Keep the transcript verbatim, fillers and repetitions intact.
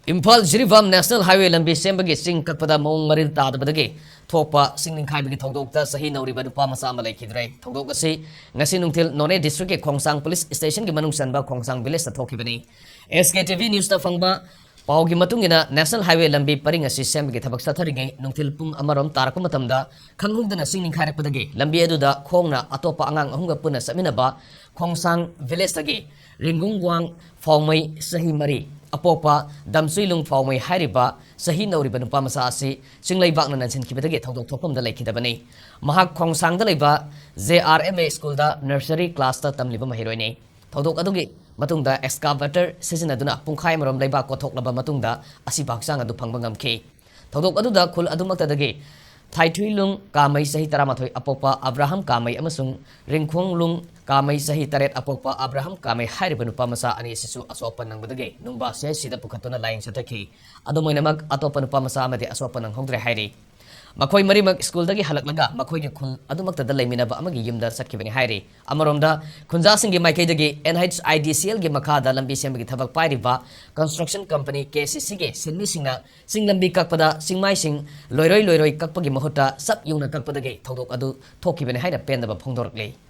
Imphal Jiribam national highway ꯂꯝꯕꯤ ꯁꯦꯝꯕꯒꯤ ꯆꯤꯡ ꯀꯛꯄꯗ ꯃꯑꯣꯡ ꯃꯔꯤꯜ ꯇꯥꯗꯕꯗꯒꯤ ꯊꯣꯛꯄ ꯆꯤꯡ ꯅꯤꯡꯈꯥꯏꯕꯒꯤ ꯊꯧꯗꯣꯛꯇ ꯆꯍꯤ ꯅꯧꯔꯤꯕ ꯅꯨꯄꯥ ꯃꯆꯥ ꯑꯃ ꯂꯩꯈꯤꯗ꯭ꯔꯦ꯫ ꯊꯧꯗꯣꯛ ꯑꯁꯤ ꯉꯁꯤ ꯅꯨꯡꯊꯤꯜ ꯅꯣꯅꯦ ꯗꯤꯁꯇ꯭ꯔꯤꯛꯀꯤ ꯈꯣꯡꯁꯥꯡ ꯄꯨꯂꯤꯁ ꯁ꯭ꯇꯦꯁꯟꯒꯤ ꯃꯅꯨꯡ ꯆꯟꯕ ꯈꯣꯡꯁꯥꯡ ꯚꯤꯂꯦꯖꯇ ꯊꯣꯛꯈꯤꯕꯅꯤ꯫ ꯑꯦꯁ ꯀꯦ ꯇꯤ ꯚꯤ ꯅ꯭ꯌꯨꯁꯇ ꯐꯪꯕ ꯄꯥꯎꯒꯤ ꯃꯇꯨꯡ ꯏꯟꯅ, ꯅꯦꯁꯅꯦꯜ ꯍꯥꯏꯋꯦ ꯂꯝꯕꯤ ꯄꯔꯤꯡ ꯑꯁꯤ ꯁꯦꯝꯕꯒꯤ ꯊꯕꯛ ꯆꯠꯊꯔꯤꯉꯩ ꯅꯨꯡꯊꯤꯜ ꯄꯨꯡ ꯑꯃꯔꯣꯝ ꯇꯥꯔꯛꯄ ꯃꯇꯝꯗ ꯈꯪꯍꯧꯗꯅ ꯆꯤꯡ ꯅꯤꯡꯈꯥꯏꯔꯛꯄꯗꯒꯤ ꯂꯝꯕꯤ ꯑꯗꯨꯗ ꯈꯣꯡꯅ ꯑꯇꯣꯞꯄ ꯑꯉꯥꯡ ꯑꯍꯨꯝꯒ ꯄꯨꯟꯅ ꯆꯠꯃꯤꯟꯅꯕ ꯈꯣꯡꯁꯥꯡ ꯚꯤꯂꯦꯖꯇꯒꯤ ꯔꯤꯡꯒꯨꯡ ꯋꯥꯡ ꯐꯥꯎꯃꯩ, ꯆꯍꯤ ꯃꯔꯤ, ꯑꯄꯣꯛꯄ ꯗꯝꯁꯨꯏꯂꯨꯡ ꯐꯥꯎꯃꯩ ꯍꯥꯏꯔꯤꯕ ꯆꯍꯤ ꯅꯧꯔꯤꯕ ꯅꯨꯄꯥ ꯃꯆꯥ ꯑꯁꯤ ꯆꯤꯡꯂꯩꯕꯥꯛꯅ ꯅꯟꯁꯤꯟꯈꯤꯕꯗꯒꯤ ꯊꯧꯗꯣꯛ ꯊꯣꯛꯐꯝꯗ ꯂꯩꯈꯤꯗꯕꯅꯤ꯫ ꯃꯍꯥꯛ ꯈꯣꯡꯁꯥꯡꯗ ꯂꯩꯕ ꯖꯦ ꯑꯥꯔ ꯑꯦꯝ ꯑꯦ ꯁ꯭ꯀꯨꯜꯗ ꯅꯔꯁꯔꯤ ꯀ꯭ꯂꯥꯁꯇ ꯇꯝꯂꯤꯕ ꯃꯍꯩꯔꯣꯏꯅꯤ꯫ ꯊꯧꯗꯣꯛ ꯑꯗꯨꯒꯤ ꯃꯇꯨꯡꯗ ꯑꯦꯛꯁꯀꯥꯚꯦꯇꯔ ꯁꯤꯖꯤꯟꯅꯗꯨꯅ ꯄꯨꯡꯈꯥꯏ ꯑꯃꯔꯣꯝ ꯂꯩꯕꯥꯛ ꯀꯣꯊꯣꯛꯂꯕ ꯃꯇꯨꯡꯗ ꯑꯁꯤꯕ ꯍꯛꯆꯥꯡ ꯑꯗꯨ ꯐꯪꯕ ꯉꯝꯈꯤ꯫ ꯊꯧꯗꯣꯛ ꯑꯗꯨꯗ ꯈꯨꯜ ꯑꯗꯨꯃꯛꯇꯗꯒꯤ ꯊꯥꯏꯊꯨꯏꯂꯨꯡ ꯀꯥꯃꯩ, ꯆꯍꯤ ꯇꯔꯥꯃꯥꯊꯣꯏ, ꯑꯄꯣꯛꯄ ꯑꯕ꯭ꯔꯥꯍꯝ ꯀꯥꯃꯩ ꯑꯃꯁꯨꯡ ꯔꯤꯡꯈꯣꯡꯂꯨꯡ ꯀꯥꯃꯩ, ꯆꯍꯤ ꯇꯔꯦꯠ, ꯑꯄꯣꯛꯄ ꯑꯕ꯭ꯔꯥꯍꯝ ꯀꯥꯃꯩ ꯍꯥꯏꯔꯤꯕ ꯅꯨꯄꯥ ꯃꯆꯥ ꯑꯅꯤ ꯑꯁꯤꯁꯨ ꯑꯁꯣꯛ ꯑꯄꯟ ꯅꯪꯕꯗꯒꯤ ꯅꯨꯡꯕꯥ ꯁꯤ ꯑꯩꯆ ꯁꯤꯗ ꯄꯨꯈꯠꯇꯨꯅ ꯂꯥꯌꯦꯡ ꯆꯠꯊꯈꯤ꯫ ꯑꯗꯨꯝ ꯑꯣꯏꯅꯃꯛ, ꯑꯇꯣꯞꯄ ꯅꯨꯄꯥ ꯃꯆꯥ ꯑꯃꯗꯤ ꯑꯁꯣꯛ ꯑꯄꯟ ꯅꯪꯍꯧꯗ꯭ꯔꯦ ꯍꯥꯏꯔꯤ꯫ ꯃꯈꯣꯏ ꯃꯔꯤꯃꯛ ꯁ꯭ꯀꯨꯜꯗꯒꯤ ꯍꯜꯂꯛꯂꯒ ꯃꯈꯣꯏꯒꯤ ꯈꯨꯜ ꯑꯗꯨꯃꯛꯇꯗ ꯂꯩꯃꯤꯟꯅꯕ ꯑꯃꯒꯤ ꯌꯨꯝꯗ ꯆꯠꯈꯤꯕꯅꯤ ꯍꯥꯏꯔꯤ꯫ ꯑꯃꯔꯣꯝꯗ, ꯈꯨꯟꯖꯥꯁꯤꯡꯒꯤ ꯃꯥꯏꯀꯩꯗꯒꯤ ꯑꯦꯟ ꯑꯩꯆ ꯑꯥꯏ ꯗꯤ ꯁꯤ ꯑꯦꯜꯒꯤ ꯃꯈꯥꯗ ꯂꯝꯕꯤ ꯁꯦꯝꯕꯒꯤ ꯊꯕꯛ ꯄꯥꯏꯔꯤꯕ ꯀꯟꯁꯇ꯭ꯔꯛꯁꯟ ꯀꯝꯄꯅꯤ ꯀꯦ ꯁꯤ ꯁꯤꯒꯤ ꯁꯤꯟꯃꯤꯁꯤꯡꯅ ꯆꯤꯡ ꯂꯝꯕꯤ ꯀꯛꯄꯗ ꯆꯤꯡꯃꯥꯏꯁꯤꯡ ꯂꯣꯏꯔꯣꯏ ꯂꯣꯏꯔꯣꯏ ꯀꯛꯄꯒꯤ ꯃꯍꯨꯠꯇ ꯆꯞ ꯌꯨꯡꯅ ꯀꯛꯄꯗꯒꯤ ꯊꯧꯗꯣꯛ ꯑꯗꯨ ꯊꯣꯛꯈꯤꯕꯅꯤ ꯍꯥꯏꯅ ꯄꯦꯟꯗꯕ ꯐꯣꯡꯗꯣꯔꯛꯂꯤ꯫